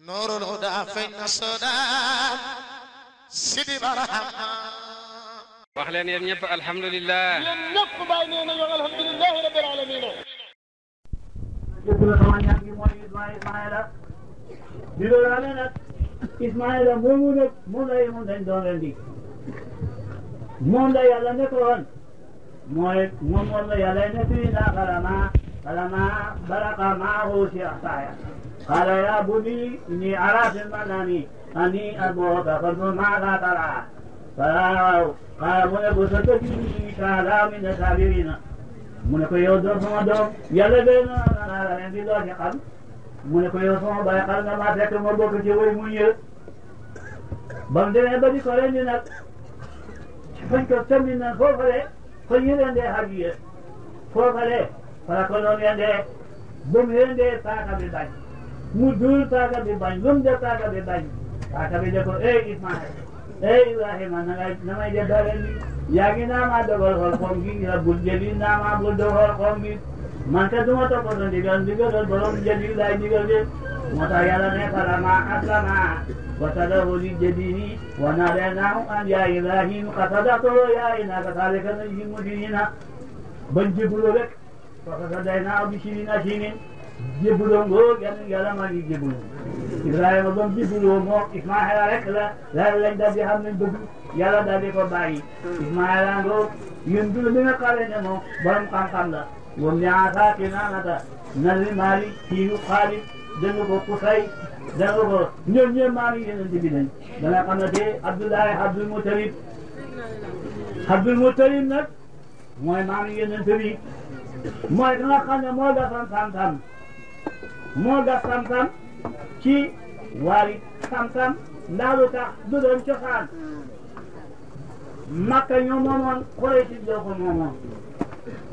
نور الهدى فين السودان سيدي برحمة wax leen yéen ñëpp alhamdulilah. yéen ñëpp bàyyi nee nañu alhamdulilah rabbil alamin. jëkk la sama ñaan gi mooy Ismaïla di loolu amee nag Ismaïla moomu nag moom dañ doon leen di moom la yàlla nekkoon mooy moom la yàlla nekk na xalama baraka maahu si axtaaya قال يا بني إني أرى في المنام أني أذبحك فانظر ماذا ترى قال من ستجدني إن شاء الله من الصابرين mu ne ko yow doom sama doom yàlla day na leen di loo ci xam mu ne ko yow sama baay xam nga maa fekk ma bokk ci way muñ yë ba mu demee ba di ko rendi nag fañ ko tambi nan foofale fa ñu rendee hadiya foofale fala ko noon rendee ba mu rendee paaka bi bañ mu dul paaka bi bañ lu mu def paaka bi bañ paaka bi de ko Ismaïl Ibrahima na may def dara ni yaa ngi naa maa dogal xool xoom gi bul jëli naa maa bul dogal xoom gi man ka duma toppatoo ndigal borom jëli laay ndigal de moo tax yàlla ne falama aslama wa tallahu lil jabini wa nadaynaahu an yaa Ibrahim qad sadaqta ru'yaa kazaalika najzil muhsiniina bañ jébbaloo rek fa fadaynaahu bi shinin jébbaloo ngóor yàlla maa ngi jébbaloo Ibrahima ba mu jébbaloo moom Ismaïla rek lañ daal di xam nañ bëgg yàlla daal di ko bàyyi Ismaïla ngóor yéen dund bi nga xale ne moom borom xam-xam la moom ñaata Kinaanata Nazi Malik kii Xaalid danga ko Kusay danga ko ñoom ñëpp maa ngi yéen a dibi nañ da nga xam ne te Abdoulaye Abdul Mutalib nag mooy maa ngi yéen a dibi mooy ka nga xam ne moo gasoon sam-sam moo gas sam-sam ci waari sam-sam ndax lu tax du doon cosaan Makka ñoo moomoon Quraysh doo ko moomoon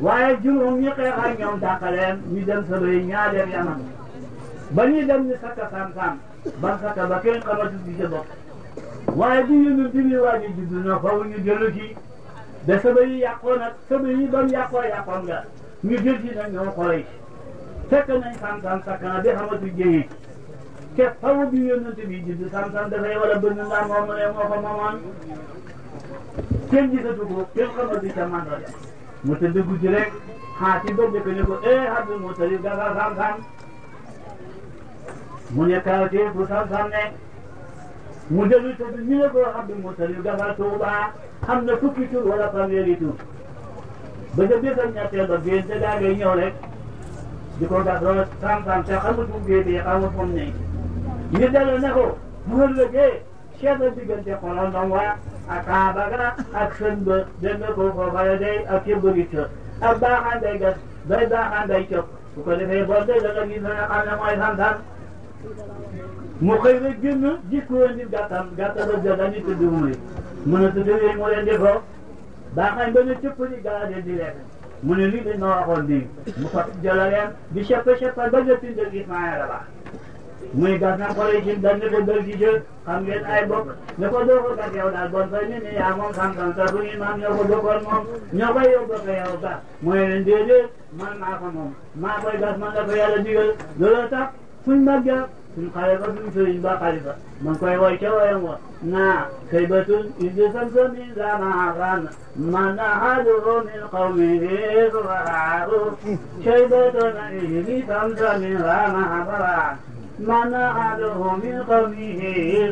waaye juróom ñi xeex ak ñoom dàqaleen ñu dem Sabay ñaa dem Yaman ba ñuy dem ñu sakka sam-sam ba sakka ba kenn xamatu ci sa bopp waaye di yëngu bi waa ji juddu na faw ñu jëlu ci ba Sabay yi yàqoo nag Sabay yi ba mu yàqoon nga ñu jël ci nag ñoo Quraysh fekk nañ sam-sam sakk na ba xamatu jëyi te faw bi yónnante bi juddu sam-sam dafay war a bëgg ndax moom ne moo ko moomoon kenn gisatu ko kenn xamatu ca mandaga mu tëdd guddi rek xaati ba jëkk ne ko Abdul Mutalib gasal sam-sam mu ne kawtee fu sam-sam ne mu dellu tëdd ñu ne ko Abdul Mutalib gasal Tuuba xam na fukki tur wala fanweeri tur ba ca bésam ñetteel ba génn te daa ngay ñëw rek di ko gas lool sam-sam te xamul fu mu génnee xamul fu mu ne ñu dellu ne ko bu ëllëgee seet la diggante xolondom waa ak Kaaba ga ak sën ba dégg nga ko foofa day ak yëbbëri ca ak baaxaan day gas bay baaxaan day cop bu ko defee boo dee da nga gis nga xam ne mooy sam-sam mu xëy rek génn jikkoo nit gàttam ba dañuy tëdd mu ne mën a tëdd yooyu moo leen defoo baaxaan ba ne cëpp ni gaa leen di lekk mu ne lii dañ ma waxoon bii mu fat jëlaleen di seppal ba jot indil Ismaïla ba muy gas na Quraysh dañ ne ko dal ci jël xam ngeen ay bokk ne ko doo ko gas yow daal bon fay ne yaa moom sam-sam sax bu ñu maam ñoo ko bokkoon moom ñoo koy yóbbu ko yow gas mooy leen déedéet man maa ko moom maa koy gas man la ko yàlla digal looloo tax fuñ màgga suñ xalifa suñ sëriñ ba xalifa man koy woy ca woyam wa naa saybatun indi samsamin zamaran man ahaduhu min qawmihi sufahaa'u saybatun indi samsamin zamaran من أحده من قومه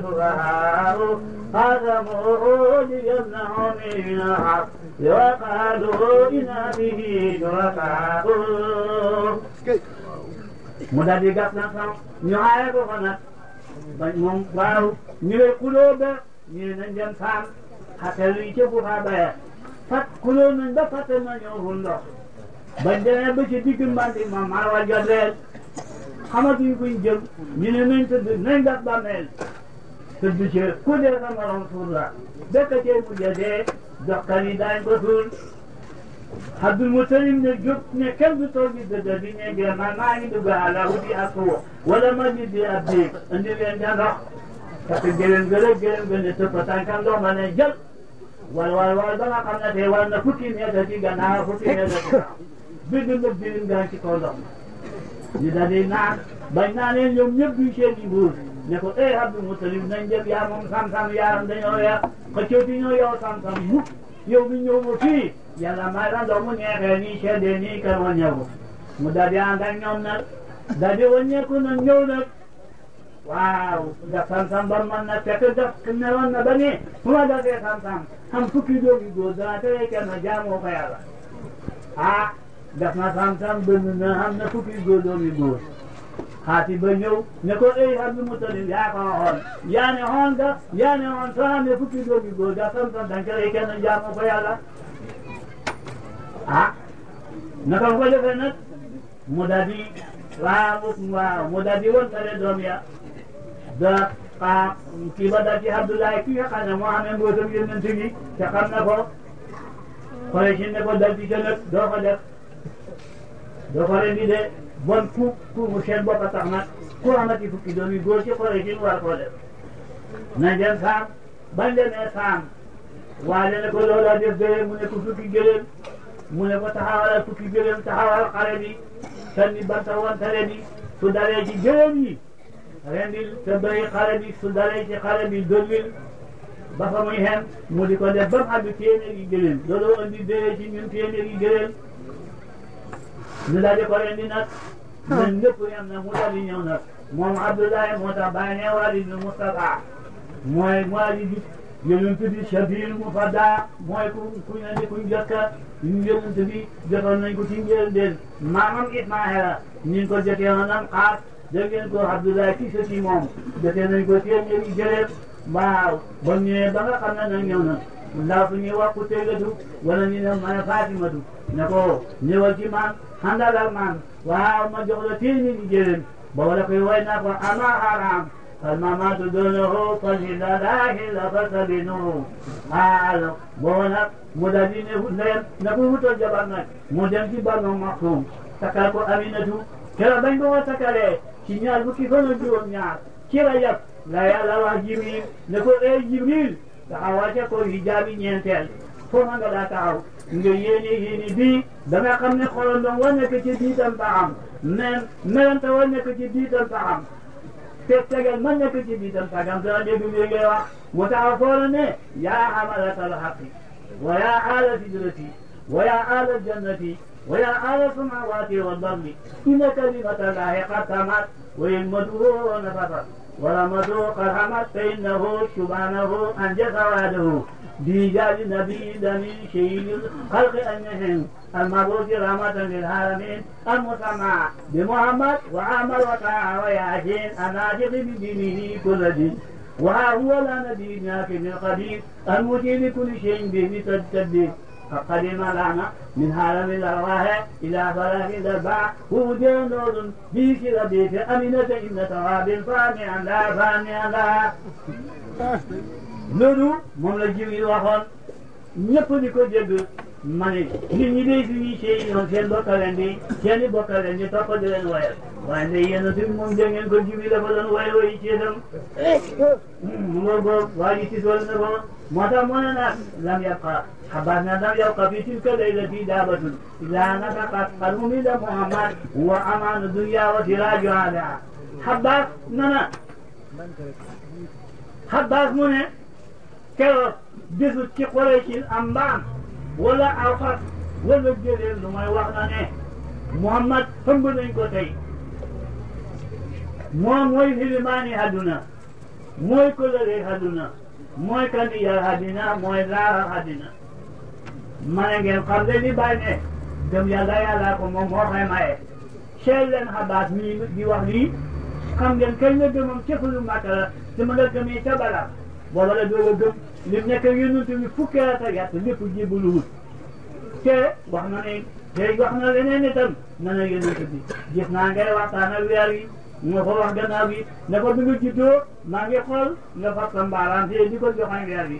سفهاء قسموه ليمنعه من الحق وقالوا إنا به شركاء mu daal di gas na sax ñu aaye ko fa nag bañ moom waaw ñu ne kuloo ba ñu ne nañ dem saam xatel yi ca bu fa baya fat kuloo nañ ba fàtte na ñëw fu ndox bañ demee ba ci digg mbandi ma maa wa jot leen xamatuñ kuñ jëm ñu ne nañ tëdd nañ gas bàmmeel tëdd ci ku dee sa morom suur la bekk cee mujj dee doxkat yi daañ ko suul Abdul Mutalib ne jóg ne kenn du toog di dëgg di ne de man maa ngi dugg àlla wuti ak suuf wala ma ngi di ab déeg andi leen ca ndox parce que gëlëm gën ne tëpp tànkam ndox ma ne jël wal ba nga xam ne tey war na fukki mètre ci gannaaw fukki mètre ci kaw bind nëb dirin gaa ci kaw ndox ñu daal di naan bañ naanee ñoom ñëpp duñ seen i mbuus ne ko Abdul Mutalib nañ def yaa moom sam-sam yaaram dañoo yaa xëccoo ci ñoo yow sam-sam mukk yow mi ñëw ba fii yàlla may la ndox mu neexee nii seddee nii kër wàññeeku mu daal di ànd ak ñoom nag daal di wàññeeku nag ñëw nag waaw daf sam-sam ba man nag fekk daf newoon na ba nii fu ma dafee sam-sam xam fukki doomi góor dana tere kenn jaamoo ko yàlla daf na sam-sam bënn na xam na fukki doomi góor xaati ba ñëw ne ko Abdul Mutalib yaa ko waxoon yaa ne xoon soo amee fukki doomi góor daf sam-sam danga tere kenn jaamoo ko yàlla naka ko defee nag mu daal di mu daal di wontale doom ya da kii ba daal ci Abdoulaye ki nga xam ne moo amee mbootam yonent bi te xam na ko Quraysh ne ko dal ci ca nag doo ko def doo ko rendi de bon ku seen bopp a tax nag ku amati fukki doom yi góor ci Quraysh war koo def nañ dem saam bañ demee saam waale ne ko loola def gëléem mu ne ko fukki gëléem mu ne ko taxawalal fukki gëléem taxawal xare bi sanni banta wantale bi su dalee ci gëléem yi rendil te bëri xare bi su dalee ci xare bi dollil ba fa muy xem mu di ko def ba mu àgg téeméeri gëléem loolu andi dee ci ñun téeméeri gëléem ñu daal di ko rendi nag ñun ñëpp yem na mu daal di ñëw nag moom Abdoulaye moo tax bàyyi ne Walid Mustafa mooy Walid yonent bi Shabil Mufadda mooy ku ñu andi kuñ jokka yonent bi jotoon nañ ko ci njëlbéen maamam Ismaïla ñu ngi ko jotee woon am xaas dégg ngeen ko Abdoulaye kii sa ci moom jotee nañ ko téeméeri gëléem waaw ba ñëwee ba nga xam ne nag ñëw na ndaw su ñuy wax ku tegatu wala ñu ne ma Fatimatu ne ko ñëwal ci man xandal ak man waaw ma jox la téeméeri gëléem ba wala koy way na ko ama haram فالممات دونه فإذا لا هل فسبنه قال بونا مدادين نقول تجبرنا مدام في بنو مخصوم تكاكو أمينة كلا بينو تكالي سينيال بكي فنو جيوم نيار كلا يب لا يلا جبريل نقول جبريل تحواجه كو hijabi ñentel fo nga da taw nga yene bi da nga xamne xolon do wone ko ci biitam taam men ta wone ko ci biitam taam tegal man nekk ci biitam tagam dana dégg li ngay wax mu taxaw foofu ne yaa xamalatal xaqi wa yaa aala sidrati wa yaa aala jannati wa yaa aala samawati wal ardi inna kalimata llahi qad tamat wa in maduhu nafata wa ramatuhu qad hamat fa innahu subhanahu anjasa wa'dahu بإيجاد نبي من شيء الخلق أنهم المبعوث رحمة للعالمين المسمى بمحمد وعمر وطاعة وياسين الناطق بدينه كل دين وها هو لا نبي نافع القدير المجيب لكل شيء به التدبير فقدم لنا من عالم الأرواح إلى فلاح الأرباع هو نور به ربيك أمينة إن ثواب فانعا لا فانعا لا loolu moom la Jibril waxoon ñëpp di ko dégg ma ne nit ñi day suñuy sey ñoom seen bokkaleen di seeni bokkaleen di topp di leen woyal waaye nday yéen a moom dégg ngeen ko Jibril dafa doon woy woy ci itam ngor boobu waa ji tisool na ko moo tax mu ne nag lam yabqa xabaar na lam yabqa fi tilka laylati daabatun illaa nataqat qad humida Muhammad wa amaanu dunya wa siraaju ala xabaar nana xabaar mu ne keroog desut ci Quraysh am mbaam wala aw fas wala gëléem lu may wax na ne Muhammad fëmb nañ ko tey moom mooy xilimaani àdduna mooy kolëre àdduna mooy kandiyaar àddina mooy laaral àddina ma ne ngeen xam ne li bàyyi ne gëm yàlla yàlla ko moom moo koy maye seet leen xabaas mi di wax lii xam ngeen kañ la gëmam cëfalu Makka la te ma nga gëmee ca Badar booba la doog a gëm lim nekk yonent bi fukki at ak yàtt lépp jébbaluwul te wax na ne te wax na leneen itam na na yonent bi gis naa ngay waxtaan ak weer yi moo ko wax gannaaw gi ne ko bi nga juddoo maa ngi xool nga fab sa mbaaraam te di ko joxoñ weer yi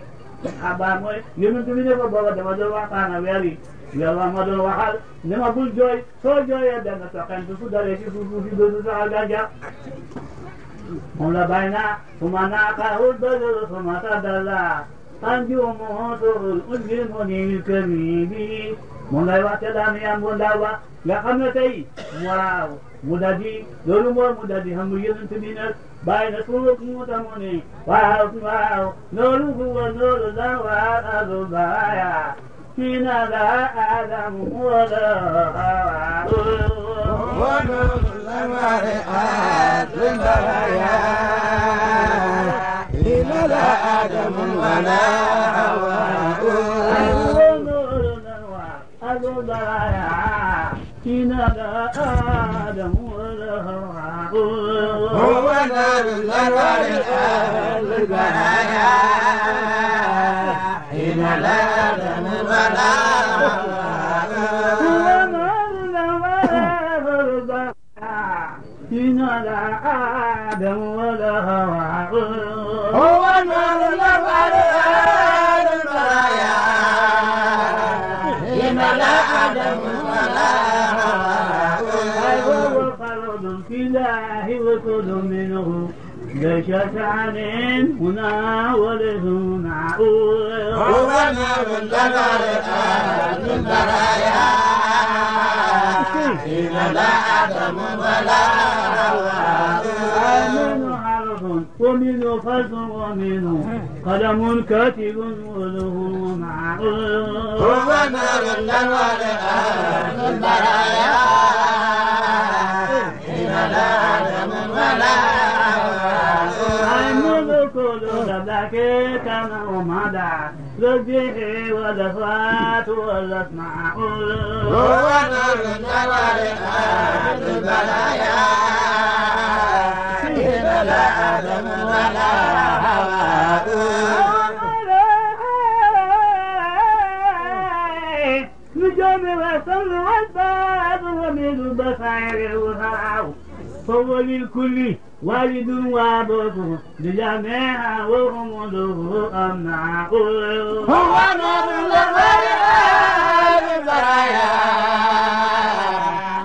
xabaar mooy yonent bi ne ko booba dama doon waxtaan ak weer yi yàlla ma doon waxal ne ma bul jooy soo jooyee benn toqent su dalee ci suuf si dootu sax gàncax moom la bàyyi naa suma naaqahul badru suma tadalla anjuumuhu turul ujjil munil kamibi moom lay wax te daan yam bu ndaw ba nga xam ne tey waaw mu daal di loolu mooy mu daal di xam nga yonent bi nag بين سوق متمني واو نور هو نور زوال البرايا فينا لا آدم ولا ونور المرآة البرايا فينا لا آدم ولا هواء ونور البرايا فينا لا آدم ولا هواء هو نور البرايا حين لا آدم ولا هو نور البرايا حين لا آدم ولا هواء هو نور البرايا حين لا آدم ولا هو فرد في الله وكل منه بشفعان هنا ولهنا هو نور البرايا حين لا آدم ولا منه حرف ومنه فصل ومنه قدم كاتب وله معه هو نور البرايا حين لا آدم ولا عمل كل ذاك كان ومدى رجه ودفات والاسماء هو نور البرايا حين لا آدم ولا نجوم وصل والباب ومن البصائر والهراء فهو للكل والد وابوه لجميعها وهم له أمناء هو نور البرايا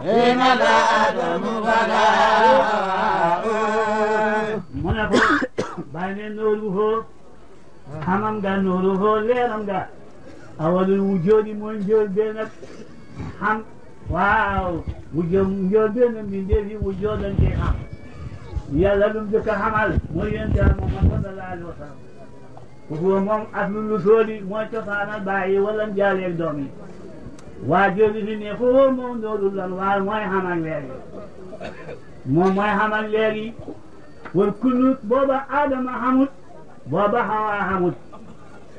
حين لا آدم ولا منافق بين نوره حمام نوره ليرم أول الوجود منجود بينك حم واو وجود بين من دي وجودا في حم يلا لم حمل موين جاء محمد صلى الله عليه وسلم وهو مم أصل الوصول مو تفانا باي ولا جالي دومي واجب في هو مم نور الأنوار مو حمل ليري مو حمل ليري والكل بابا آدم حمد بابا حوا حمد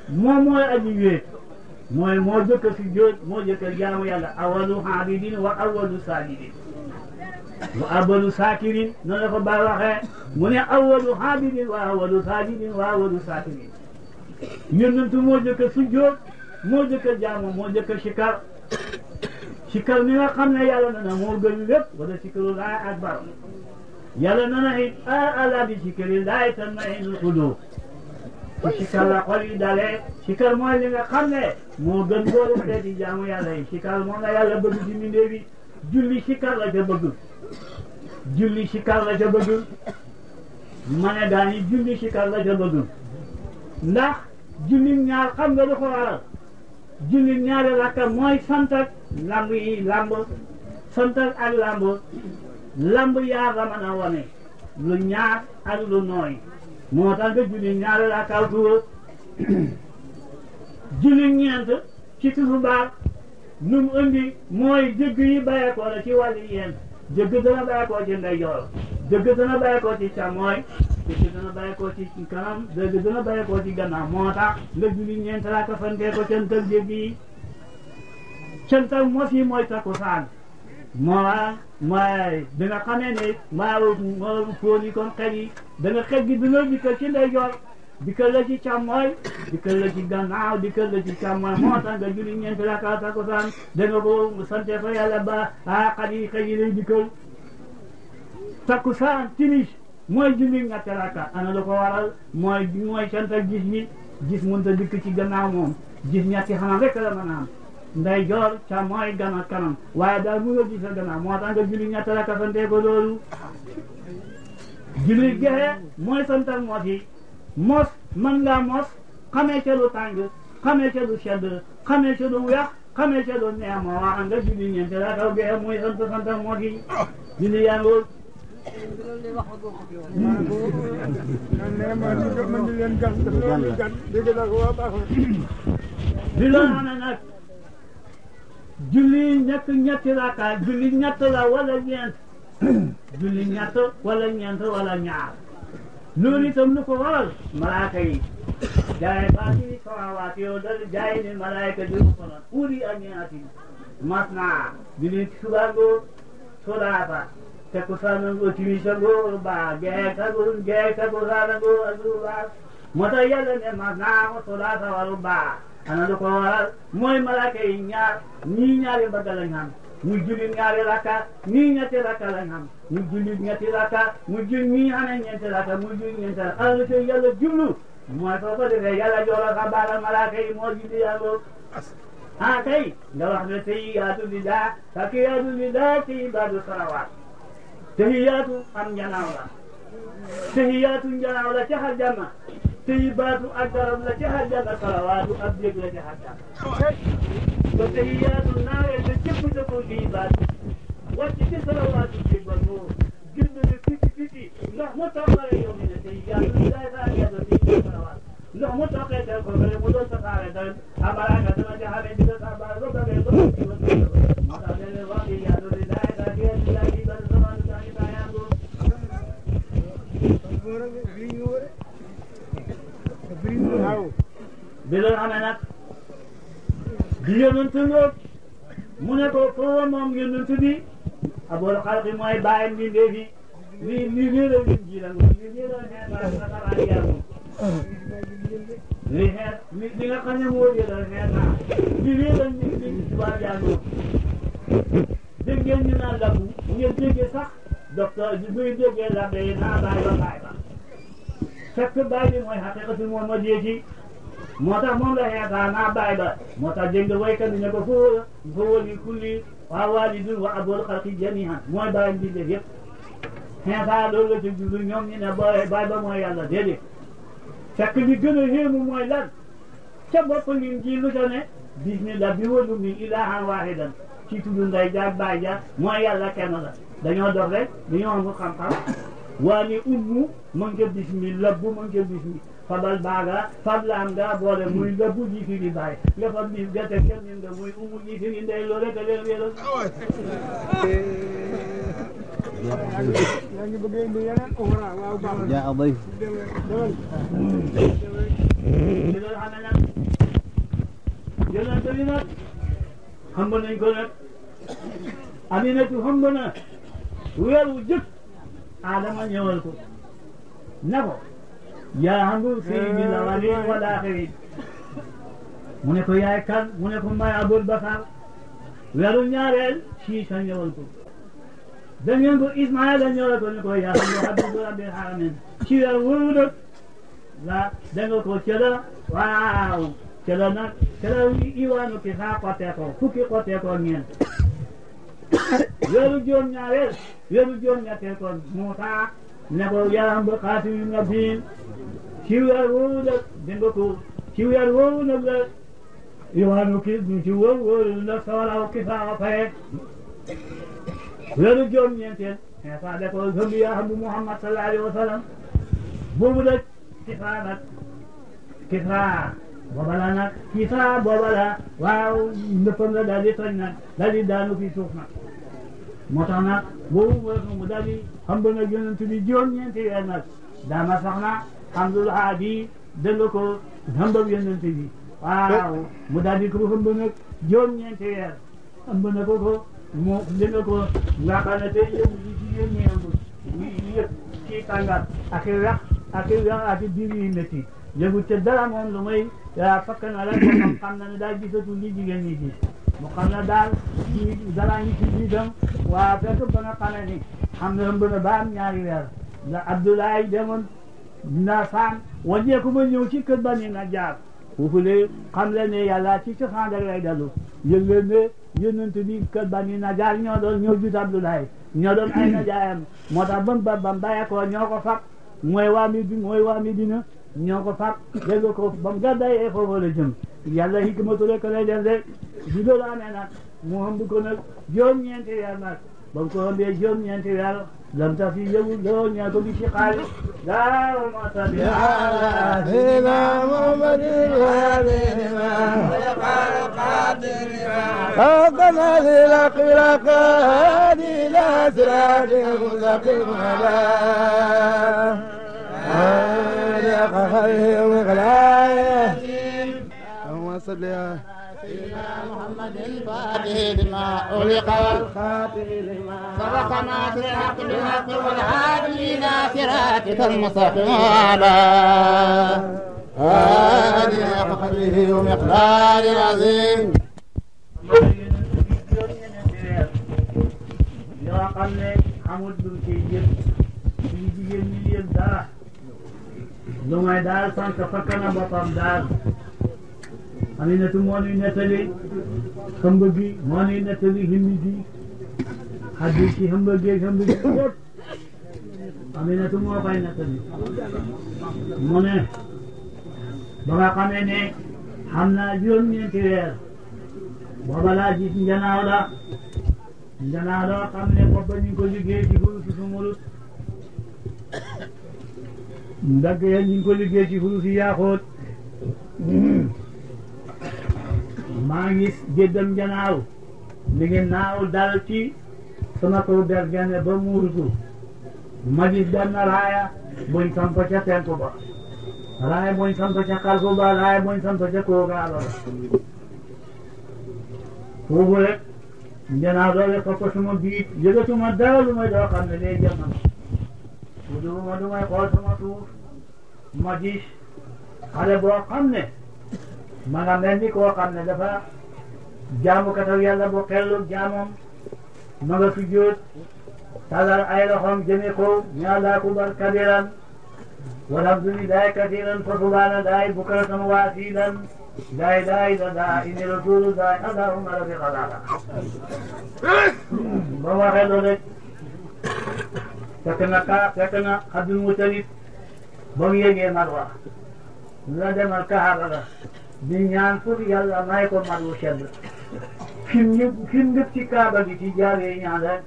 مو أجيبه مو جك سجود مو جك جامو يلا أول حامدين وأول ساجدين وأول ساكرين نلقى بارخة من أول حامدين وأول ساجدين وأول ساكرين ينتم مو جك سجود مو جك جامو مو جك شكر نيا خمنا يلا ننا مو جلب ولا شكر الله أكبر يلا ننا هيد ألا بشكر الله تنمين القلوب شكر قولي دالي شكر موي ليغا خامني مو گن بولو خيتي جامو يالا شكر مو لا يالا بëgg ci minde bi julli شكر la ca bëgg julli شكر la ca bëgg mané daani julli شكر la ca bëgg ndax julli ñaar xam nga dafa waral julli ñaari rakka mooy sant ak lamb yi lamb sant ak lamb yaa nga mën a wane lu ñaar ak lu nooy moo tax nga julli ñaari rakka tuur julli ñeent ci tisbaar nu mu indi mooy jëgg yi bàyyeekoo la ci wàllu yéen jëgg dana bàyyeekoo ci ndeyjoor jëgg dana bàyyeekoo ci càmmooy jëgg dana bàyyeekoo ci kanam jëgg dana bàyyeekoo ci gannaaw moo tax nga julli ñeent rakka fantee ko cant ak jëgg yi cant ak mos yi mooy takkusaan mooy bi nga xamee ne moo fóon yi kon xel yi da nga xel gi dina dikkal ci ndeyjoor dikkal la ci càmmooy dikkal la ci gannaaw dikkal la ci càmmooy moo tax nga julli ñeenti rakka takkusaan da nga ko sante fa yàlla ba xel yi lay dikkal takkusaan timis mooy julli ñetti rakka ana lu ko waral mooy sant ak gis mënut a dikk ci gannaaw moom gis ñetti xanaa rek la mën a am ndeyjoor càmmooy gannaaw kanam waaye daal mu nga gis sa gannaaw moo tax nga julli ñetti rakka sante ko loolu julli gexe mooy santal mos yi mos mën ngaa mos xamee ca lu tàng xamee ca lu sedd xamee ca lu weex xamee ca lu neex moo wax nga julli ñeenti rakka gexe mooy santal mos yi julli yaa ngoog bi loolu xam ne nag julli nekk ñetti rakka julli ñett la wala ñeent julli ñett wala ñeent wala ñaar loolu itam lu ko waral malaaka yi jaay baati samawaati yow dal jaay ni malaaka juróom kono uri ak ñaati masna julli subaango solaata takkusaanango timisango ba geekago saanango asuba moo tax yàlla ne masna mo solaata waru ba ana lu ko waral mooy malaaka yi ñii ñaari mbagg lañ xam muy julli ñaari rakka ñii ñetti rakka lañ xam muy julli ñetti rakka muy julli ñii xamee ñeenti rakka muy julli ñeenti rakka ana lu ci yàlla jublu mooy soo ko defee yàlla jox la baala malaaka yi moo julli yàlla kay nga wax ne tahiyaatu lillah tahiyaatu lillah tahiyaatu salawaat tahiyaatu am njanaaw la tahiyaatu njanaaw la ca aljanna tahiyaatu ak garab la ca aljanna salawaatu ak dégg la ca aljanna so tahiyaatu naawee te cëpp sa ko tahiyaatu wàcc ci salawaatu jébbal moo gën na fiti ndox mu toqale yow mi ne tahiyaatu lillah tahiyaatu salawaat ndox mu toqee tel ko mu doon sa saare dal amalaaka dama jaxame di sa baal ba ba ba moo tax leen wax tahiyaatu lillah tahiyaatu lillah tahiyaatu salawaatu tahiyaatu bi loolu xamee nag di yonent ngoog mu ne ko foo moom yonent bi abul xalqi mooy bàyyam bi ndéefi lii la leen ji la ngoog lii la xeet nasaraan yàlla li nga xam ne moo di la xeet naa lii la ñu tubaab yàlla dégg ngeen ñu naan labbu ngeen déggee sax docteur bi muy déggee labbe yi naa bàyyi ba bàyyi ba fekk bàyyi bi mooy xaqiqatu moom ma jéegi moo tax moom la xeetaa naa bàyyi ba moo tax dégg nga waykat bi ne ko fo wali kulli wa walidun wa abul xalqi jamihan mooy bàyyi bi def yëpp xeetaa loolu la ci jublu ñoom ñu ne bàyyi ba mooy yàlla déedéet fekk li gën a yéemu mooy lan ca bopp lim ji lu ca ne bismillah bi wëlu mi ilahan wahidan ci tuddu nday jaar bàyyi jaar mooy yàlla kenn la dañoo dox rek dañoo amul xam-xam waa ni ummu mën nga bismillah bu mën nga bismillah fabal baaga fablaam nga boole muy lëbbu ji fi di bàyyi nga fab mi gerte kenn nga muy umu ji fi di ndey loolu rek a leen wéeral yaa ngi bëgg indi yeneen waaw baax na jaa adayf li loolu xam ne nag yonent bi nag xam nañ ko nag Aminatu xam na weer wu jëkk Adama ñëwal ko na ko yaa hamdu sayyidil awwalin wal akhirin mu ne ko yaay kan mu ne ko may Abul Bakar weeru ñaareel Siisa ñëwal ko da ngeen ko Ismaïla ñëwal ko ne ko yaa hamdu habibu rabbil alamin ci weer woowu nag la da nga ko cëla waaw cëla nag cëla iwaanu ki saa xottee ko fukki xottee ko ñeent weeru juróom ñaareel weeru juróom ñetteel ko Muusaa ne ko yaa hamdu xaatimin nabiyyiin ci weer woowu nag dégg ko ci weer woowu nag la yowaanu ki ci woowu la sawaraw ki saa fayee weeru juróom ñeenteel Iisaa de ko gëm yaa hamdu Muhammad sallallahu alayhi wa sallam boobu nag Kisra nag Kisra booba la nag Kisra booba la waaw ndëppam la daal di toj nag daal di daanu fi suuf nag moo tax nag boobu mu daal di xam ba nag yonent bi juróom-ñeenti weer nag daama sax na Abdul Haadi dëgg ko xam ba yonent bi waaw mu daal di ko xam ba nag juróom-ñeenti weer xam ba na ko mu dëgg ko nga xam ne tey yëngu ci jigéen ñi yëngu yëpp ci tàngaat ak wex ak biir yi métti yëgu te dara moom lu may fakk na rek moom xam na ne daal gisatu li jigéen ñi gis mu xam ne daal dara ngi ci biitam waa fekk ba nga xamee ni xam na ëmb na ba am ñaari weer la Abdoulaye demoon na saan wàññeeku ma ñëw ci kër Bani Najjaar foofu le xam le ne yàlla ci cosaan rek lay dellu yëg leen ne yonent bi kër Bani Najjaar ñoo doon ñoo jut Abdoulaye ñoo doon ay najaayam moo tax bam bàyyeekoo ñoo ko fab mooy waa Medina ñoo ko fab dégg ko ba mu gàddaayee foofu la jëm yàlla hikmatu rek lay def de di loolu amee nag mu ëmb ko nag juróom-ñeenti weer nag ba mu ko ëmbee juróom-ñeenti weer لم تفي يوم يا دو بشقال لا وما تبي على سيدنا محمد وعلينا حقنا للأخلاق هادي لا سراد مستقيم على خير وغلايا اللهم صل على سيدنا محمد الفاتح لما أغلق والخاتم لما سبق ناصر الحق بالحق والهادي إلى صراطك المستقيم وعلى آله وقدره ومقدار العظيم. yoo xam ne amul lu ci yëpp ci jigéen ñi yëpp dara lu may daal sant fakk na boppam daal Aminatu moo ñuy nettali xëmb gi moo ñuy nettali himmi gi xaddi ci xëmb gi xëmb gi yëpp Aminatu moo koy nettali mu ne ba nga xamee ne xam naa juróom-ñeenti weer booba laa gis njanaaw la njanaaw loo xam ne booba ñu ko liggéey ci furu si sumurut ndagg ya ñu ko liggéey ci furu si yaaxoot maa ngi géddam njanaaw mi ngi naaw dal ci sama kaw bergene ba muurutu ma gis benn raaya buñ samp ca penku ba raaya buñ samp ca xalfu ba raaya buñ samp ca koogaalo la foofu rek njanaaw doole fokk suma biit yëgatuma dara lu may doo xam ne lee jëm na ma du may xool sama suuf ma gis xale boo xam ne ma nga mel ni koo xam ne dafa jaamukataw yàlla bu xellu jaamam ma nga sujjóot talal ay loxoom jëme ko ñaa laa kubar kabiran walhamdulillahi kasiran fa subhanallahi bukratan wa asilan لا إله إلا الله إني رسول الله اللهم ربي خلاص ba waxee loolu rek fekk na Abdul Mutalib ba mu yégee Marwa la demal Kaaba la di ñaan pour yàlla may ko mar wu sedd fi mu ci Kaaba gi ci jaaree ñaan rek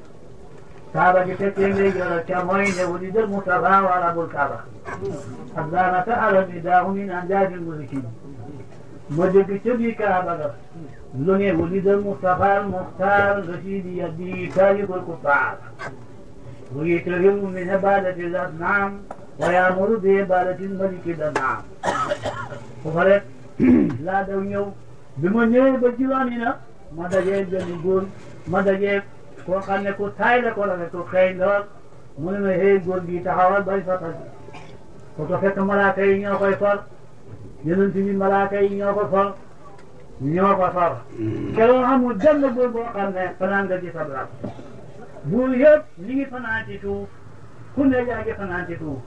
Kaaba gi fekkee ngay jël ca mooy ne wu di del Mustafa wa rabul Kaaba abdana ta'ala nidaahu min anjaadil mushrikiin ma dégg ca biir Kaaba ga lu ne ولد المصطفى المختار رشيد يدي تارك الكفار ويتهم من عبادة الأصنام ويأمر بعبادة الملك الأنعام وفرق لا دو ñëw bi ma ñëwee ba jiwaani na ma dajee benn góor ma dajee koo xam ne ku taay la ko la ko xëy lool mu ne ma hey góor gi taxawal bay fatal ko ko fekk malaaka yi ñoo koy far yonent bi malaaka yi ñoo ko far keroog amul benn buur boo xam ne fanaan nga ci sabra buur yëpp ñi ngi fanaan ci suuf ku ne yaa ngi fanaan ci suuf